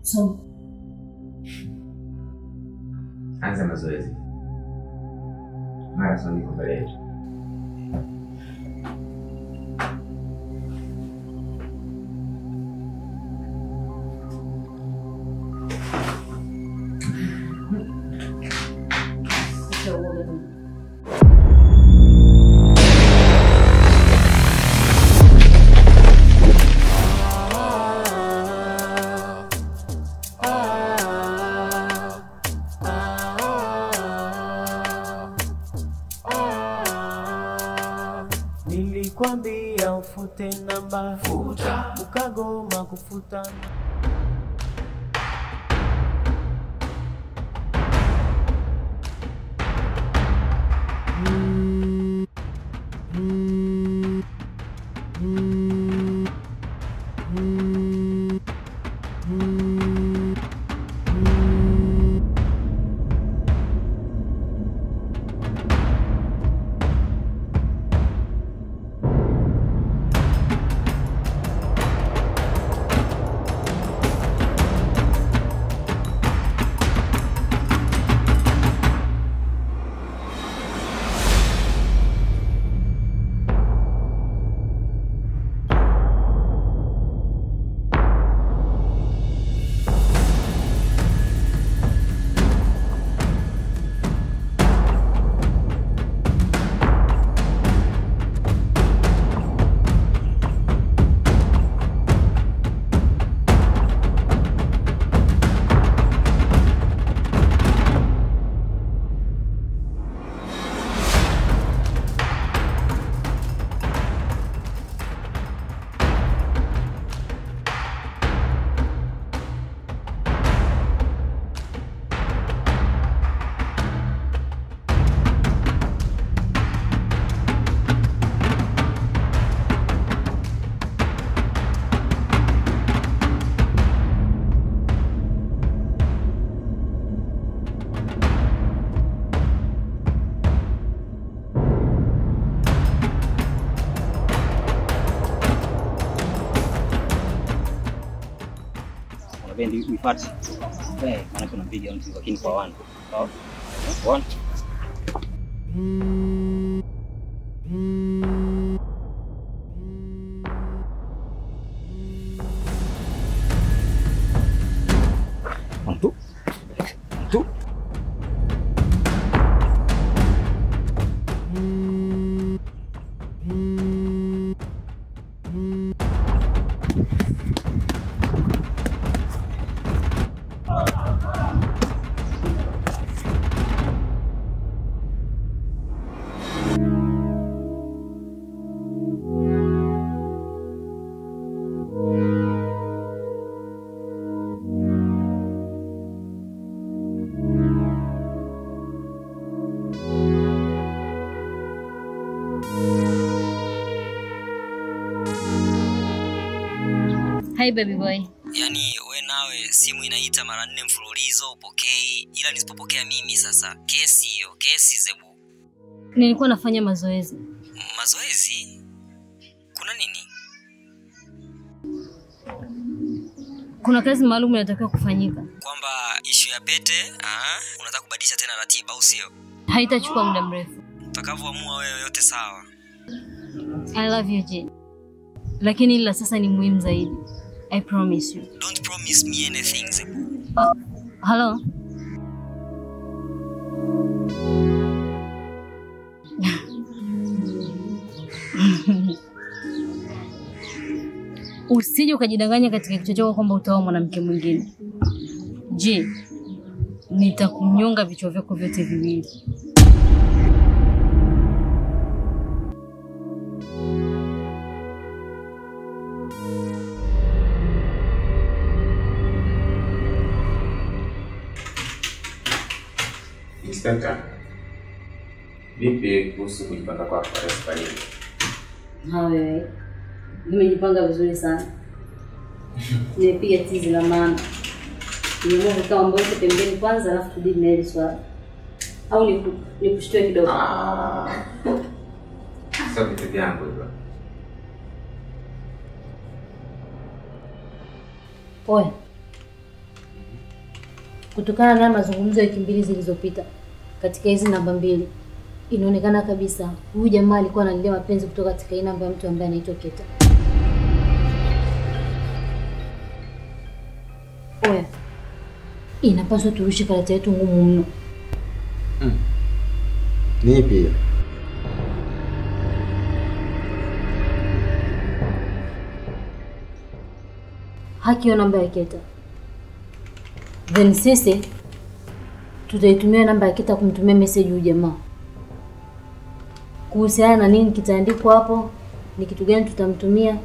Soma. Anza mazoezi. Marathon iko mbele yetu. Nilikwambia ufute namba, futa, ukagoma kufuta. Bendi uifuate. Eh, maana tunapiga mtu lakini kwa 1. Sawa? 1. 1 2 2. Hi baby boy. Yaani we nawe simu inaita mara 4 mfululizo upokei, ila nisipopokea mimi sasa kesi hiyo, kesi Zebu. Nilikuwa nafanya mazoezi. Mazoezi? Kuna nini? Kuna kazi maalum inatakiwa kufanyika. Kwamba issue ya pete, unataka kubadilisha tena ratiba au sio? Haitachukua muda mrefu. Utakavyoamua wewe yote sawa. I love you, Jane. Lakini ila sasa ni muhimu zaidi. I promise you. Don't promise me anything, Zebu. Hello? Usije ukajidanganya katika kichwa chako kwamba utaoa mwanamke mwingine. Je, nitakunyonga vichwa vyako vyote viwili. Inspector, vipi kuhusu kujipanga kwako kwa safari hii? Hawe, nimejipanga vizuri sana. Nimepiga tizi la maana. Nimeamua kukaa mambo yote pembeni kwanza alafu tudili na hili swala. Au nikushtue kidogo? Sio vitu vyangu hivyo. Oe. Kutokana na mazungumzo ya wiki mbili zilizopita katika hizi namba mbili, inaonekana kabisa huyu jamaa alikuwa analilia mapenzi kutoka katika hii namba ya mtu ambaye anaitwa Keta. Oya, inapaswa turushe karata yetu ngumu mno. Ni ipi hiyo? Haki hiyo namba ya Keta. Then sisi tutaitumia namba ya Keta kumtumia message huyu jamaa. Kuhusiana na nini kitaandikwa hapo, ni kitu gani tutamtumia,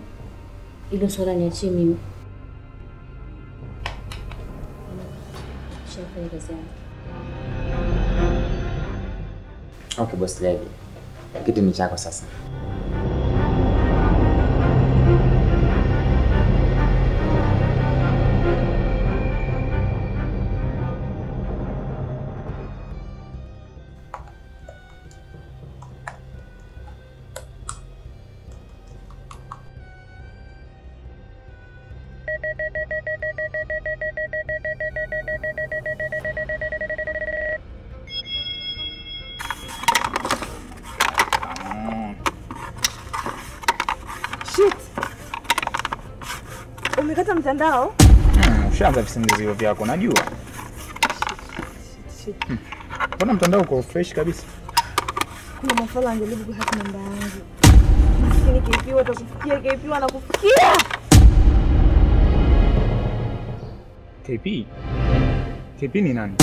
ilo swala niachie mimi. Shafanya kazi yangu. Okay, boss lady. Kitu ni chako sasa. Shit. Umekata mtandao? Ushaanza visingizio vyako, najua. Shit. Mbona mtandao uko fresh kabisa? Kuna mafala anajaribu kuhack namba yangu. Maskini KP watakufikia, KP wanakufikia. KP? KP ni nani?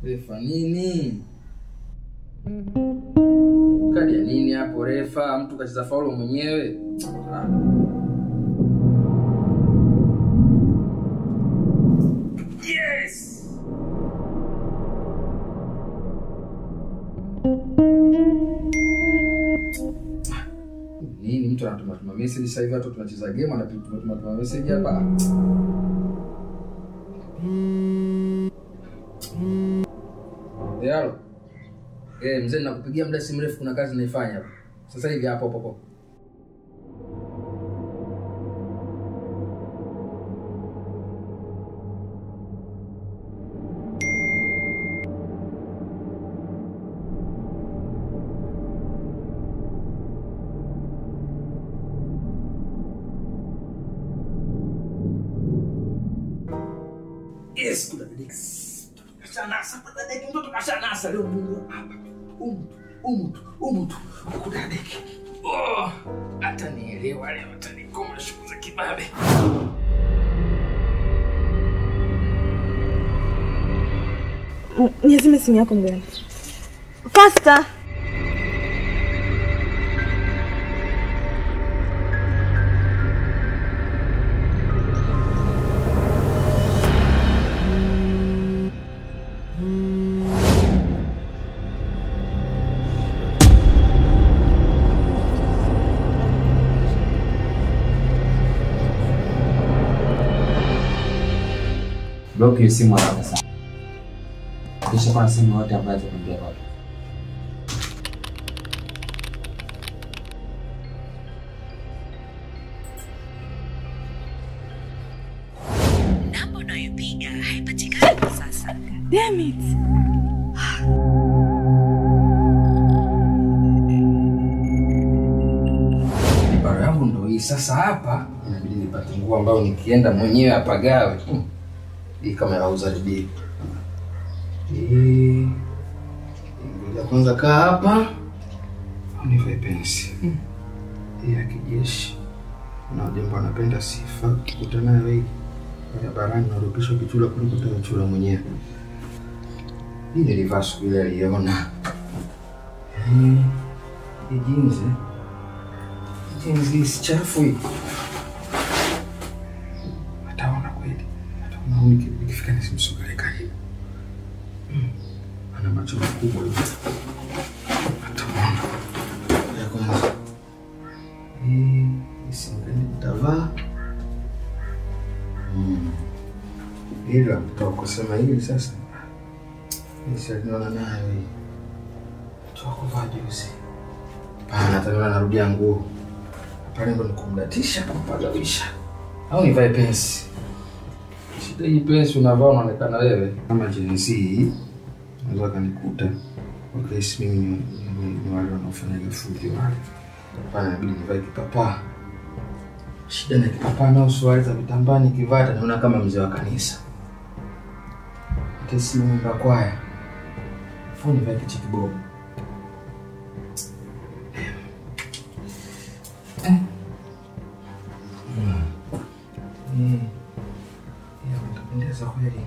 Refa nini? Kadi ya nini hapo refa? Mtu kacheza faulo mwenyewe. Yes! Nini mtu anatuma tuma message sasa hivi, watu tunacheza game anatuma tuma message hapa. Yalo. Mzee nakupigia muda si mrefu, kuna kazi naifanya hapa. Sasa hivi hapo hapo. Yes, kuna kashanasa, kudadeki mtoto kashanasa leo Mungu hapa. Umutu kudadeki. Oh, atanielewa leo, atanikoma shughuli za kibabe. Niazime simu yako mbele. Faster. Block hiyo simu haraka sana. Kisha kwa simu yote ambayo atakwambia watu. Namba unayopiga haipatikani kwa sasa. Damn it. Barua yangu ndio hii sasa hapa. Inabidi nipate nguo ambayo nikienda mwenyewe hapa gawe. Hii kama yauza bibi. Ngoja kwanza kaa hapa. Nivae pensi. Hii ya kijeshi. Na jambo anapenda sifa. Kukutana naye wewe barabarani na rudisha kichula kuliko tena mwenyewe. Hii nilivaa siku ile aliona. Hii jeans. Jeans hii si chafu hii. Ataona kweli. Ataona huyu nikifika nisimsogelee karibu. Ana macho makubwa hivi. Ataona. Ya kwanza. Hii singani nitavaa. Ila kutoka kusema hili sasa. Nishaona nayo hii. Toka kuvaa juzi. Pana tena narudia nguo. Hapa lengo ni kumdatisha, kumpagawisha. Au nivae pensi. Shida hii pensi unavaa unaonekana wewe kama Gen Z. Unaweza kanikuta. Wakahisi mimi ni wale wanaofanya fujo wale. Hapana, inabidi nivae kipapaa. Shida na kipapaa nao suruali za vitambaa nikivaa naona kama mzee wa kanisa. Kesi mimi kwaya. Funi nivae kichikibobo. Ya, unapendeza kweli.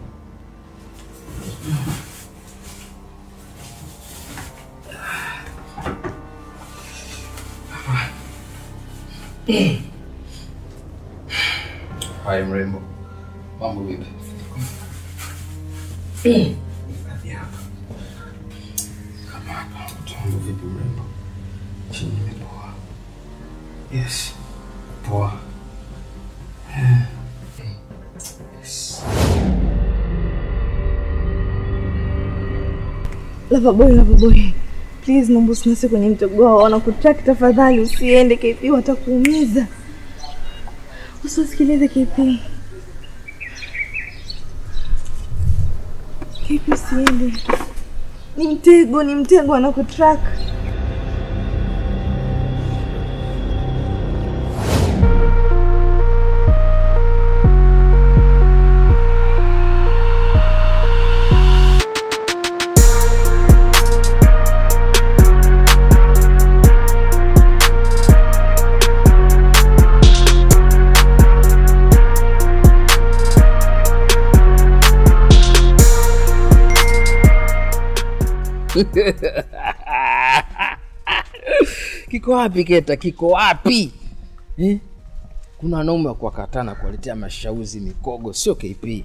Hai mrembo. Mambo vipi? Hadi hapa. Kama hapa. Mambo vipi mrembo? Chini nimepoa. Yes. Poa. Yes. Lover boy, lover boy. Please naomba usinase kwenye mtego wao. Wanakutrack tafadhali usiende KP, watakuumiza. Usisikilize KP. KP usiende. Ni mtego wanakutrack. Kiko wapi Keta? Kiko wapi? Eh? Kuna wanaume wa kuwakataa na kuwaletea mashauzi mikogo, sio KP.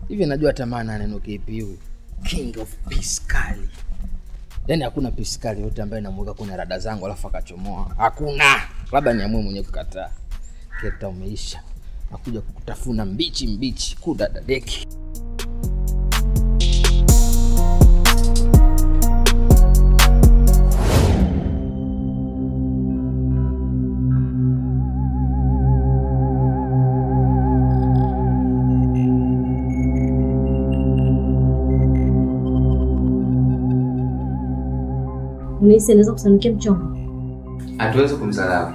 Hivi najua hata maana neno KP huyu. King of Peace Kali. Yaani hakuna Peace Kali yote ambaye namweka kwenye rada zangu alafu akachomoa. Hakuna. Labda niamue mwenyewe kukataa. Keta umeisha. Nakuja kukutafuna mbichi mbichi kudadadeki. Unahisi anaweza kusanukia mchongo? Hatuwezi kumdharau.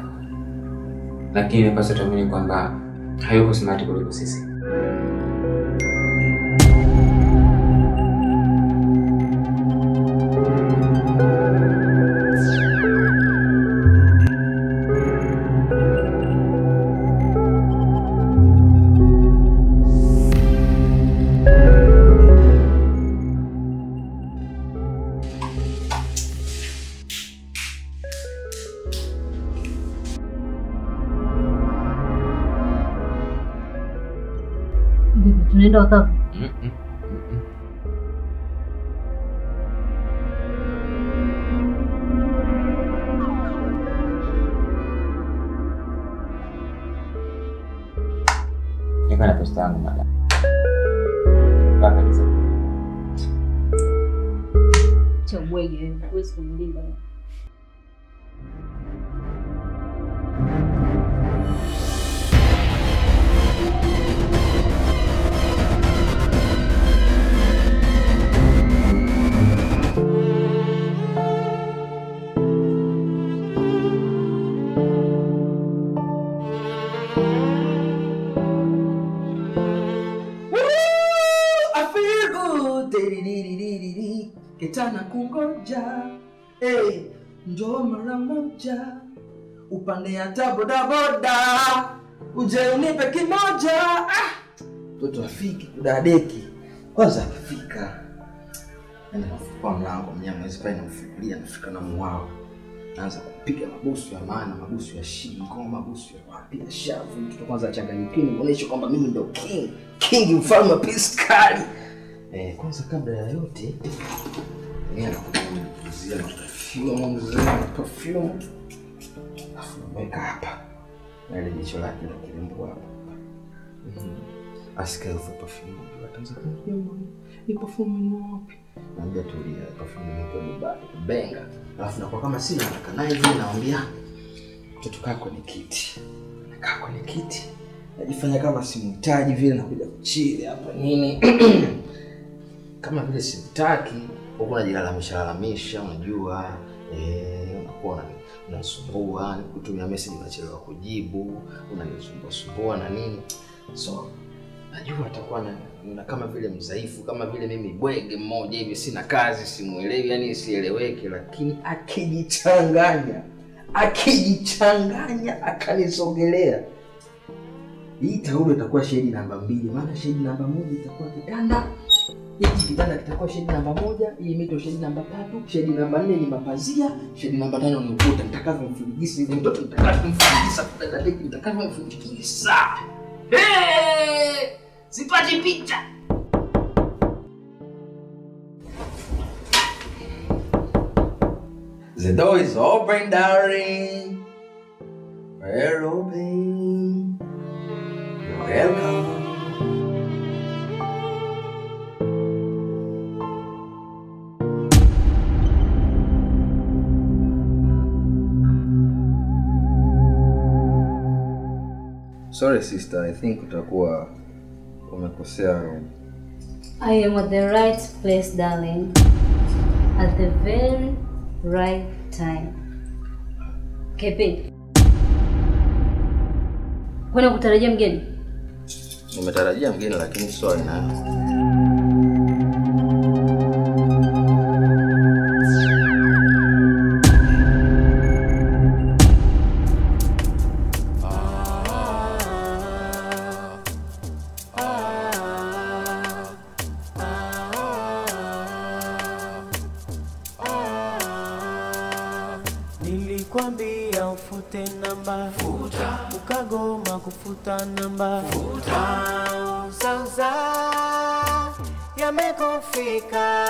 Lakini inapaswa tuamini kwamba hayuko smart kuliko sisi. Tunaenda wakavu. Niko na posta yangu madam. Mpaka nizo. Cha bwege, huwezi kumlinda. Ketana kungoja, hey, njoo mara moja, upande hata boda boda, uje unipe kimoja. Mtoto afiki kudadeki. Kwanza akifika, nenda nafungua mlango, mnyama pale namfungulia, nafika na muwao. Naanza kupiga mabusu ya maana, mabusu ya shingo, mabusu ya wapi, ya shavu. Mtoto kwanza achanganyikiwe, nimuoneshe kwamba mimi ndo king, king mfalme wa peace kali. Kwanza kabla ya yote, mimi nakupulizia perfume mzee, perfume. Afu naweka hapa. Na ile jicho lake la kilimbo hapa. Asikia harufu ya perfume, ataanza kuniambia ni perfume ni wapi? Naambia tulia, perfume ni Dubai, benga. Alafu nakuwa kama sina haraka naye vile, naambia tutukaa kwenye kiti. Nakaa kwenye kiti, najifanya kama simhitaji vile, nakuja kuchili hapa nini. Kama vile simtaki, huko najilalamisha lalamisha, unajua unakuwa unanisumbua, nikutumia message unachelewa kujibu, unanisumbua sumbua na nini. So najua atakuwa na kama vile mzaifu, kama vile mimi bwege mmoja hivi, sina kazi, simuelewi, yani sieleweki. Lakini akijichanganya akanisogelea, hii taulo itakuwa shedi namba 2, maana shedi namba 1 itakuwa kitanda. Hiki kitanda kitakuwa shedi namba 1, hii mito shedi namba 3, shedi namba 4 ni mapazia, shedi namba 5 ni ukuta. Nitakavyomfiligisa yule mtoto, nitakavyomfiligisa dada Deki, nitakavyomfiligisa. Hey! Sipati picha. The door is open, darling. We're open. You're welcome. Sorry sister, I think utakuwa umekosea room. I am at the right place, darling. At the very right time. KP. Kwani kutarajia mgeni? Nimetarajia mgeni lakini sio aina. Nilikwambia ufute namba, futa. Ukagoma kufuta namba, futa. Uza yamekufika.